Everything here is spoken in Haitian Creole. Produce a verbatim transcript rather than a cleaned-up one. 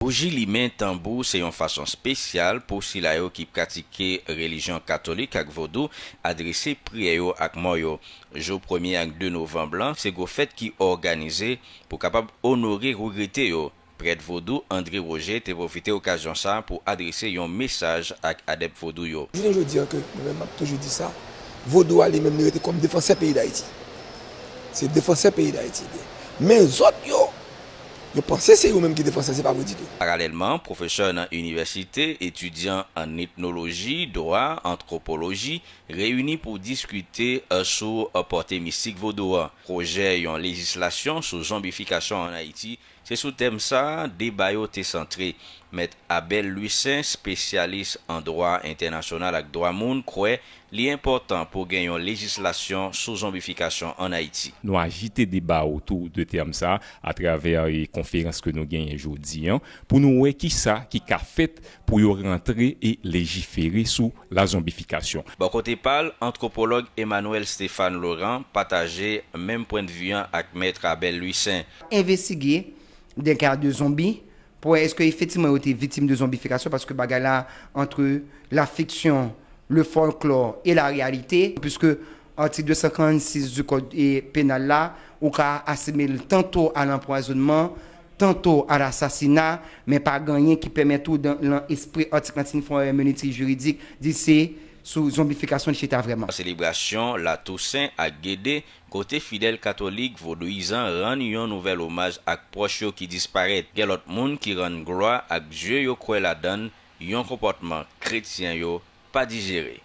Bouji limen tanbou se yon fason espesyal pou sila yo ki pratike relijyon katolik ak vodou adrese priyè yo ak mò yo. Jou premye ak de novanm lan, se gwo fèt ki òganize pou kapab onore regrete yo. Prèt vodou André Roger te pwofite okazyon sa a pou adrese yon mesaj ak adèp vodou yo. Jounen jodi a, ke mwen menm m ap toujou di sa, vodou a li menm li rete kòm defansè peyi Dayiti. Se defansè peyi Dayiti li ye. Men zòt yo, yo panse se yo menm ki defansè, se pa vre ditou. Paralèlman, pwofesè nan inivèsite, etidyan an etnoloji, dwa, antwopoloji, reyini pou diskite, eh, sou, eh, pòte mistik vodou an. Pwojè yon lejislasyon sou zonbifikasyon ann Ayiti, se sou tèm sa a deba yo te santre. Mèt Abel Louissaint, espesyalis an dwa entènasyonal ak dwa moun, kwè li enpòtan pou gen yon lejislasyon sou zonbifikasyon ann Ayiti. Nou ajite deba otou de tèm sa a atravè, e, konferans ke nou genyen jodi an, pou nou wè kisa ki ka fèt pou yo rantre e lejifere sou lazonbifikasyon. Bò kote pa l, antwopològ Emmanuel Stéphane Laurent pataje menm pwennvi an ak Mèt Abel Louissaint. Envestige des cas de zombi pou wè èske efektivman yo te viktim de zonbifikasyon, paske bagay la entre la fiction, le folklore et la réalité, puisque atik de san karannsis du kòd, e, penal la, ou ka asimile l tanto a lanpwazonnman, tanto a lasasina, men pa gen anyen ki pèmèt ou, dan, lan espri atik lan, si n fè yon èmènitik jiridik, di se sou zonbifikasyon l chita vrèman. Selebrasyon Latousen ak Gede, kote fidèl katolik vodouyizan rann yon nouvèl omaj ak pwòch yo ki disparèt. Gen lòt moun ki rann glwa ak dye yo kwè ladan l, yon konpòtman kretyen yo pa dijere.